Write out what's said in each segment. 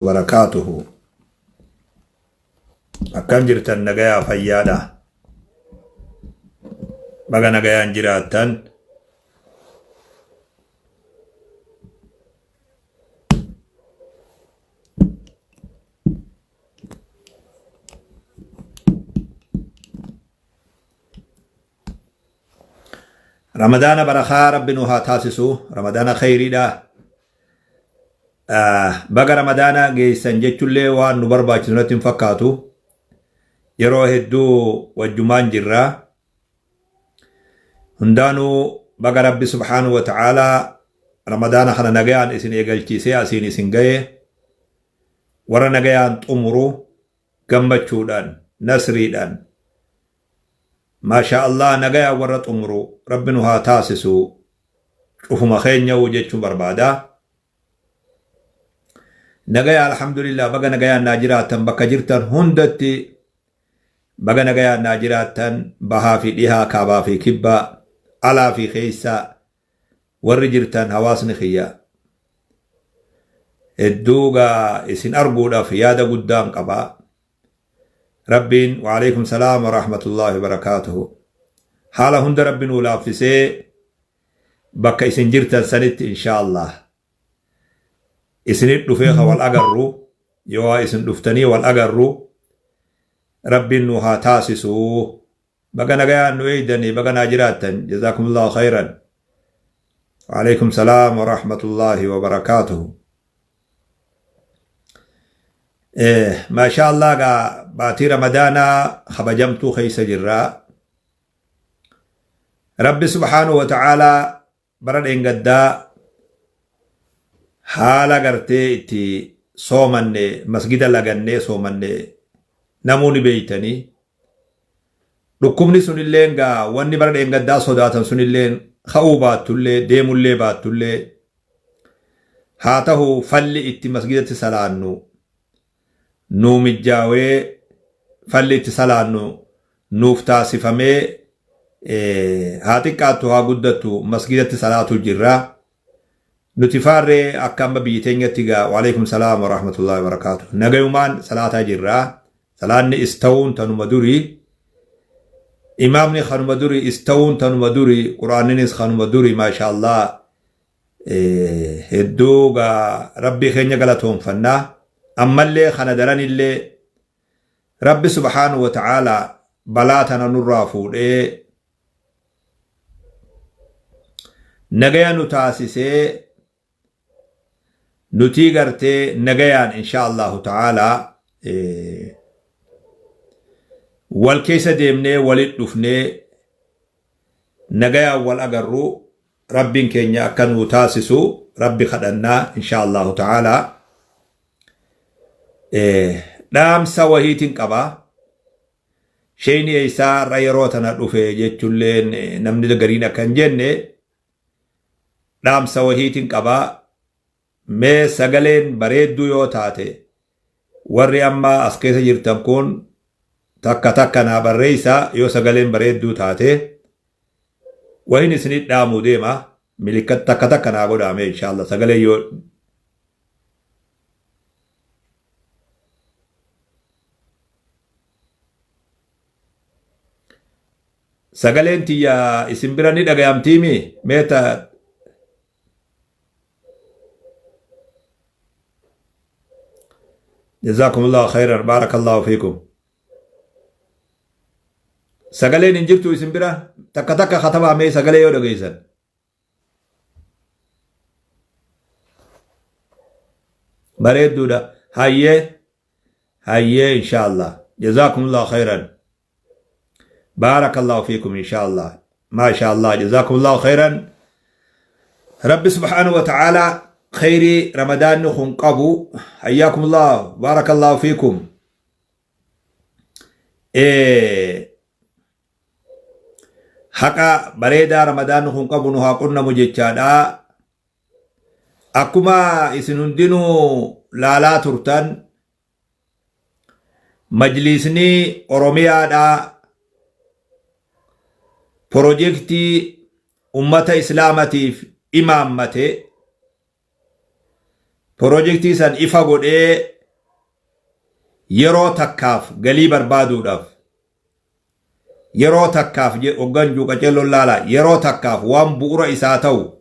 Barakaatuhu. Akkam jirtan nagayaa fayyaadha. Baga nagayaan jiraattan. Ramadaana barakaa rabbi nu haa taasisu. Ramadaana khayriidha. Baga Ramadaana geessan jechullee waan nu barbaachisu natti hin fakkaatu. Yeroo hedduu wajjumaan jirra. Hundaanuu baga Rabbi subhaanahu wa ta'aalaa Ramadaana kana nagayaan isin eegalchiisee asiin isin gaye. Warra nagayaan xumuru gammachuudhaan nasriidhaan Maashaa Allah nagayaan warra xumuru Rabbi nu haa taasisu cufuma keenyahu jechuun barbaada. Nagaya alhamdulillah baga nagayaan naa jiraattan bakka jirtan hundatti baga nagayaan naa jiraattan bahaa fi dhihaa kaabaa fi kibbaa alaa fi keessa warri jirtan hawaasni kiyya hedduu gaa isin arguudhaaf yaada guddaan qaba. Rabbiin wa'aleykum salaam wa rahmatullahi wa barakaatuhu. Haala hunda Rabbi nuu laaffisee bakka isin jirtan sanitti inshaa Allah isinit dhufee ka wal agarru yoo isin dhuftanii wal agarru Rabbiin nu haa taasisu. Baga nagayaan nu eeydanii baga naa jiraattan jazaakumullahu khayran. Wa'aleykum salaam wa rahmatullahi wa barakaatuhu. Maashaa Allah gaa baatii Ramadaanaa kabajamtuu keessa jirra. Rabbi subhaanahu wa ta'aalaa bara dheengaddaa haala gartee itti soomanne masgida lagannee soomanne namuu ni beeytanii. Dhukkubni sunilleen gaa wanni bara dheengaddaa sodaatan sunilleen ka'uu baattullee deemullee baattullee haa tahu falli itti masgidatti salaannu nuu mijjaawee falli itti salaannu nuuf taasifamee haa xiqqaattu haa guddattu masgidatti salaatu jirra. Nuti faarree akka amma biyyi teenyatti gaa waalaikum salaam wa rahmatullahi wa barakaatu. Nagayumaan salaataa jirra. Salaanni istawuun tanuma durii. Imaamni kanuma durii istawuun tanuma durii quraanninis kanuma durii maashaallah hedduu gaa rabbii keenya galatoonfannaa ammallee kana daranillee rabbi subhaanahu wa ta'aalaa balaa tana nurraa fuudhee nagaya nu taasisee nutii gartee nagayaan insha Allahu ta'aalaa wal keessa deemnee walit dhufnee nagayaan wal agarru rabbiin keenya akka nuu taasisu rabbi kadhannaa insha Allahu ta'aalaa dhaamsa wahiitiin qaba. Sheeyni eessaa har'a yeroo tana dhufe jechuulleen namni gariin akka hin jenne dhaamsa wahiitiin qaba. Mee sagaleen bareedduu yoo taate warri amma as keessa jirtan kun takka takka naa barreessa yoo sagaleen bareedduu taate wahin isinit dhaamuu deema milikkat takka takka naa godhaame inshallah sagalee yoo Sagaleen tiyya isin bira ni dhagayamtiimi mee ta Jazakumullahu khairan barakallahu fiikum. Sagaleen hin jirtu isin bira takka takka katabaa mee sagalee yoo dhageessan. Bareedduudha. Hayyee hayyee inshaallah. Jazakumullahu khairan. Baarakallahu fiikum inshaallah. Maasha Allah. Jazakumullahu khairan. Rabbi subhaanahu wa ta'ala khayrii ramadaanni kun qabu hayyaakumullahu baarakallahu fiikum. Haqa bareedaa ramadaanni kun qabu nu haa qunnamu jechaadha. Akkuma isin hundinuu laalaa turtan majliisni Oromiyaadhaa pirojektii ummata Islaamatiif imaammate. Pirojektii san ifa godhee yeroo takkaaf galii barbaaduudhaaf, yeroo takkaaf hoggan juuqaceelloon laala, yeroo takkaaf waan bu'ura isaa ta'u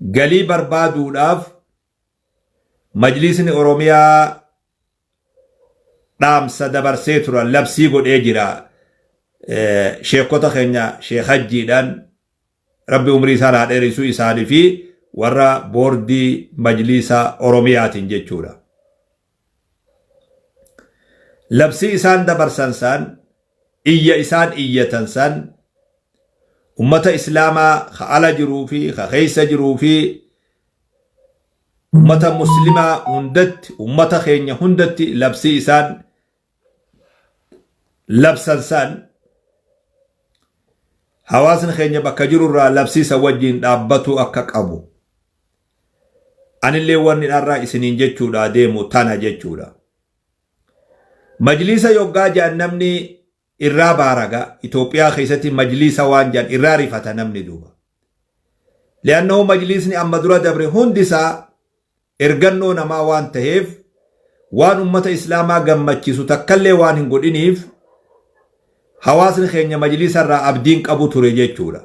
galii barbaaduudhaaf Majlisni Oromiyaa dhaamsa dabarsee turan, labsii godhee jira. Sheekota keenya Sheekh Hajjiidhaan, Rabbi umrii isaan haa dheeressu, isaanii fi warra boordii Majlisa Oromiyaatiin jechuudha. Labsii isaan dabarsan san, iyya isaan iyyatan san, ummata Islaamaa ka ala jiruu fi ka keessa jiruu fi ummata Muslimaa hundatti, ummata keenya hundatti labsii isaan labsan san, hawaasni keenya bakka jirurraa labsii san wajjiin dhaabbatuu akka qabu. Anillee wanni dharraa isiniin jechuudha deemu tana jechuudha. Majliisa yoggaa jedhan namni irraa baaraga. Itoophiyaa keessatti majliisa waan jedhan irraa rifata namni duuba. Li'annahu majliisni amma dura dabre hundisaa ergannoo namaa waan taheef, waan ummata Islaamaa gammachiisu takkallee waan hin godhiniif, hawaasni keenya majliisa irraa abdiin qabu ture jechuudha.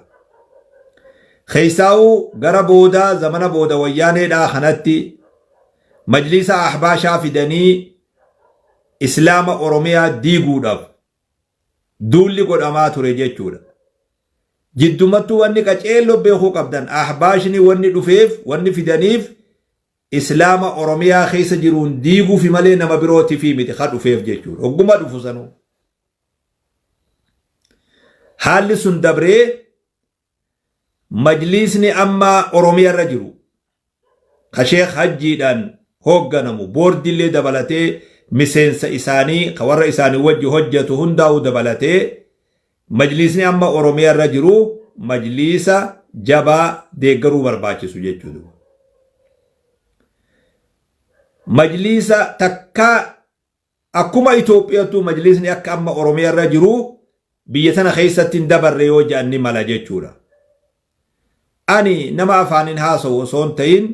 Keessaa'uu gara boodaa, zamana booda Wayyaaneedhaa kanatti, majliisa Ahbaashaa fidanii Islaama Oromiyaa diiguudhaaf duulli godhamaa ture jechuudha. Jiddumattuu wanni qaceelloo beekuu qabdan, Ahbaashni wanni dhufeef, wanni fidaniif, Islaama Oromiyaa keessa jiruun diiguufi malee nama birootifi miti ka dhufeef jechuudha. Hogguma dhufu sanuu. Haalli sun dabree majliisni amma Oromiyaa irra jiru ka Sheekh Hajjiidhaan hoogganamu, boordillee dabalatee, miseensa isaanii ka warra isaanii wajji hojjetu hundaa'u dabalatee, majliisni amma Oromiyaa irra jiru majliisa jabaa deeggaruu barbaachisu jechuudha. Majliisa takkaa akkuma Itoophiyaattuu majliisni akka amma Oromiyaa irra jiru biyya tana keessatti hin dabarre yoo jedhan ni mala jechuudha. Ani nama afaaniin haasa'u osoo hin ta'in,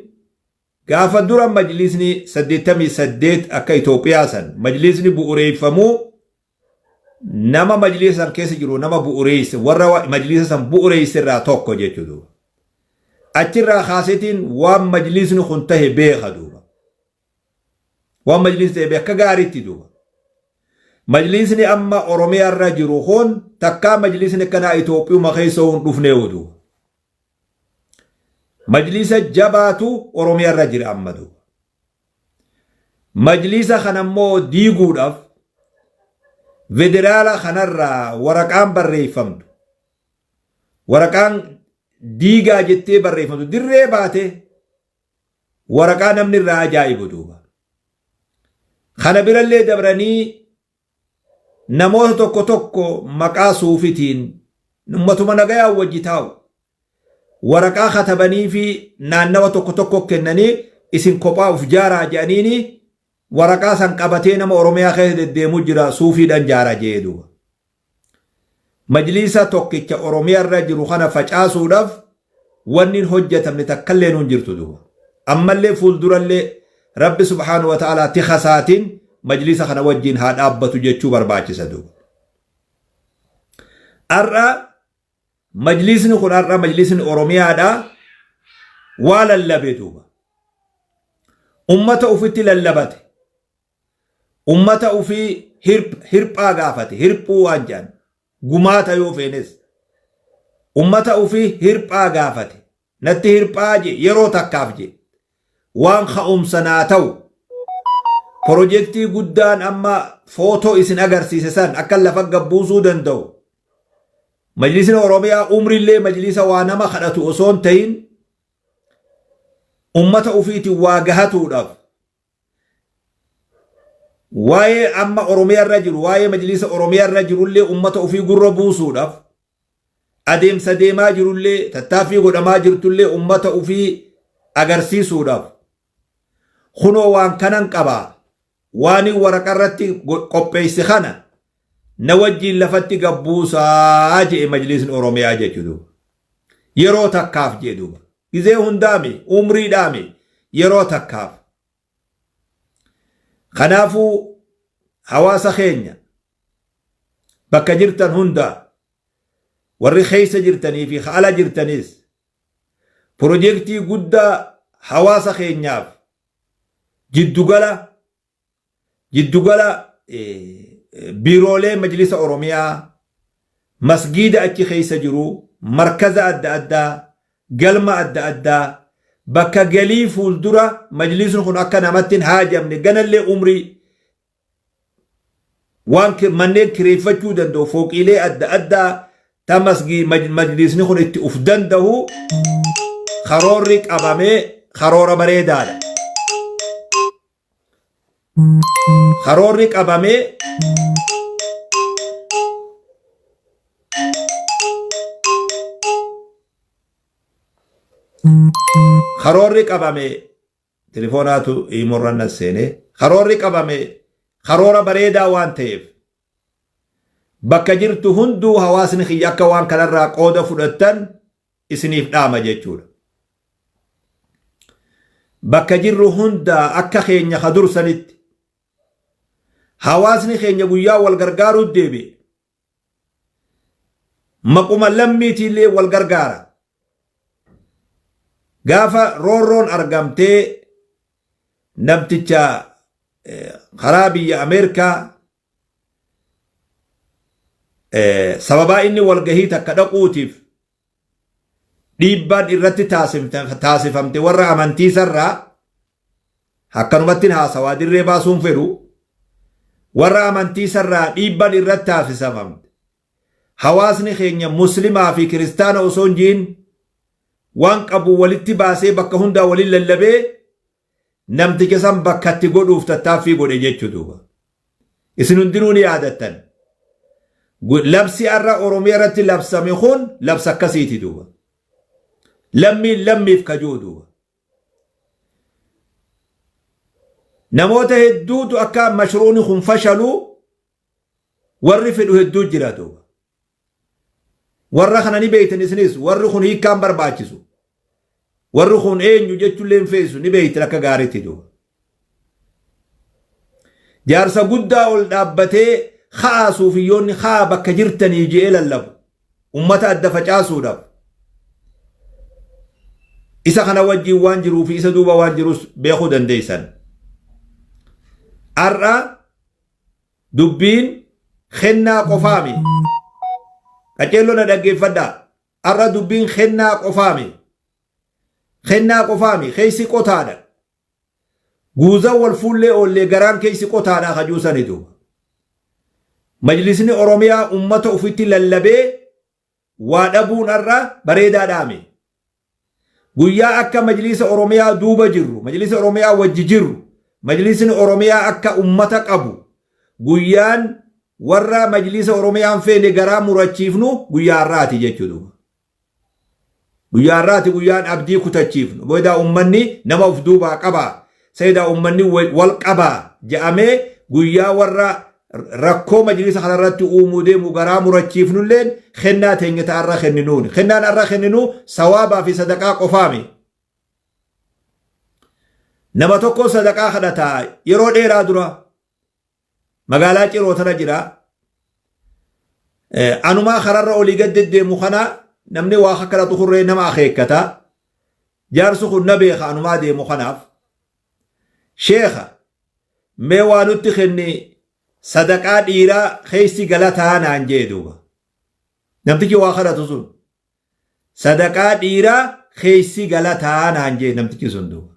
gaafa dura majliisni 88 akka Itoophiyaa san majliisni bu'ureeffamuu, nama majliisa san keessa jiru, nama bu'ureesse, warra majliisa san bu'ureesse irraa tokko jechuudha. Achirraa kaasetiin waan majliisni kun tahe beeka duuba. Waan majliisni ta'e beeka gaariitti duuba. Majliisni amma Oromiyaa irra jiru kun takkaa majliisni akkanaa Itoophiyuma keessa hin dhufnee duuba. Majliisa jabaatu Oromiyaa irra jira amma duuba. Majliisa kana immoo diiguudhaaf federaala kanarraa waraqaan barreeffamtu, waraqaan diigaa jettee barreeffamtu dirree baate, waraqaa namni irraa ajaa'ibu duuba. Kana birallee dabranii namoota tokko tokko maqaa suufitiin ummatuma nagayaan wajji taa'u waraqaa katabanii fi naannawa tokko tokko kennanii, isin kophaa uf jaaraa jedhaniini, waraqaa san qabatee nama Oromiyaa keessa deddeemu jira, suufiidhaan jaara jee duuba. Majliisa tokkicha Oromiyaa irra jiru kana facaasuudhaaf wanni hin hojjetamne takkallee nuun jirtu duuba. Ammallee fuuldurallee Rabbi subhaanahu wa ta'aalaa tikasaatiin majliisa kana wajjin haa dhaabbatu jechuu barbaachisa duuba. Har'a majliisni kun, har'a majliisni Oromiyaadha waa lallabe duuba. Ummata ufitti lallabate. Ummata ufii hirphaa gaafate, hirphuu waan jedhan gumaata yoo feenes, ummata ufii hirphaa gaafate, natti hirphaa je, yeroo takkaaf je, waan ka'umsa naa ta'u, pirojektii guddaan amma footoo isin agarsiise san akka lafa gabbuusuu danda'u. Majlisni Oromiyaa umrillee majlisa waa nama kadhatu osoo hin ta'in, ummata ufiitiin waa gahatuudhaaf, waa'ee amma Oromiyaa irra jiru, waa'ee majlisa Oromiyaa irra jirullee ummata ofii gurra buusuudhaaf, adeemsa deemaa jirullee, tattaaffii godhamaa jirtullee ummata ofii agarsiisuudhaaf, kunoo waan kanan qabaa, waan waraqa irratti qopheesse kana na wajjiin lafatti gabbuusaa jedhe majlisni Oromiyaa jechuudha. Yeroo takkaaf jedhe duuba. Gizee hundaami, umriidhaami. yeroo takkaaf. Kanaafuu hawaasa keenya bakka jirtan hunda, warri keessa jirtanii fi ala jirtanis, pirojektii guddaa hawaasa keenyaaf jiddugala biiroolee Majlisa Oromiyaa, masgiida achi keessa jiru, markaza adda addaa, galma adda addaa, bakka galii fuuldura majlisni kun akka namatti hin haajamne, ganallee umrii waan manneen kireeffachuu danda'u, fooqiilee adda addaa ta majlisni kun itti uf danda'u karoorri qabamee karoora bareedaadha. Karoorri qabamee karoorri qabame, telefoonaatu imorran nas seenee, karoorri qabame karoora bareedaa waan ta'eef, bakka jirtu hunduu hawaasni kiyya akka waan kanarraa qooda fudhattan isiniif dhaama jechuudha. Bakka jirru hundaa akka keenya ka dursanitti hawaasni keenya guyyaa wal gargaaruu deebi'e, maquma lammiitiillee wal gargaara. Gaafa roorroon argamtee namticha karaa biyya Ameerikaa sababaa inni walgahii takka dhaquutiif dhiibbaan irratti taasifamte warra amantiisarraa, akkanumatti haasawaa dirree baasuun fedhu, warra amantiisarraa dhiibbaan irratti taasifamte, hawaasni keenya muslimaa fi kiristaana osoo hin jiin waan qabu walitti baasee bakka hundaa waliin lallabee namticha san bakkatti godhuuf tattaaffii godhe jechuu duuba. Isin hundinuu ni yaadattan. Labsi har'a Oromiyaa irratti labsame kun labsa akkasiiti duuba. Lammiin lammiif kajuu duuba. Namoota hedduutu akka mashruuni kun fashalu warri fedhu hedduu jira duuba. Warra kana ni beeytan isinis, warri kun hiikkaan barbaachisu. Warri kun eenyu jechuullee hin feesu, ni beeytan akka gaariitti duuba. Jaarsa guddaa ol dhaabbatee ka'aa suufiyyoonni, ka'aa bakka jirtanii je'ee lallabu. Ummata adda facaasuudhaaf. Isa kana wajjin waan jiruu fi isa duuba waan jirus beekuu dandeessan. Har'a dubbiin kennaa qofaami. Qaceelloo na dhaggeeffadhaa. Har'a dubbiin kennaa qofaami. Kennaa qofaami. Keessi qotaadha. Guuzan wal fuullee oollee garaan keessi qotaadha kajuusani duuba. Majlisni Oromiyaa ummata ofitti lallabee waa dhabuun har'a bareedaadhaami. Guyyaa akka Majlisa Oromiyaa duuba jirru, Majlisa Oromiyaa wajji jirru, Majlisni Oromiyaa akka ummata qabu, guyyaan warra Majlisa Oromiyaan feene garaa murachiifnu guyyaa har'aati jechuudha. Guyyaa har'aati guyyaan abdii kutachiifnu. Booda ummanni nama of duubaa qabaa. Sayidaa ummanni wal qabaa je'amee guyyaa warra rakkoo majlisa kanarratti uumuu deemu garaa murachiifnulleen kennaa teenya ta'arra kenninuuni. Kennaan har'a kenninu sawaabaa fi sadaqaa qofaami. Nama tokko sadaqaa kadhataa yeroo dheeraa dura magaalaa Ciroo tana jira. Anumaa kararra olii gad deddeemu kana namni waa kadhatu kurree nama akeekkata. Jaarsi kun na beeka anumaa deemu kanaaf. Sheekha, mee waa nutti kenni, sadaqaa dhiiraa keessi galataa naan jee duuba. Namtichi waa kadhatu sun. Sadaqaa dhiiraa keessi galataa naan jee namtichi sun duuba.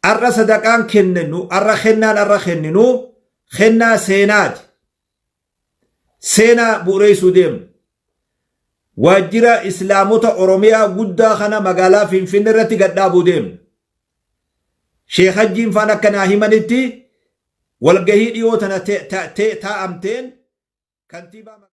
Har'a sadaqaan kenninu, har'a kennaan har'a kenninu kennaa seenaati. Seenaa bu'uureessuu deemnu. Waajjira Islaamota Oromiyaa guddaa kana magaalaa Finfinnee irratti gadhaabuu deemna. Sheekh Hajjiin faan akka naa himanitti walgahii dhiyoo tana taa'amteen kantiibaa.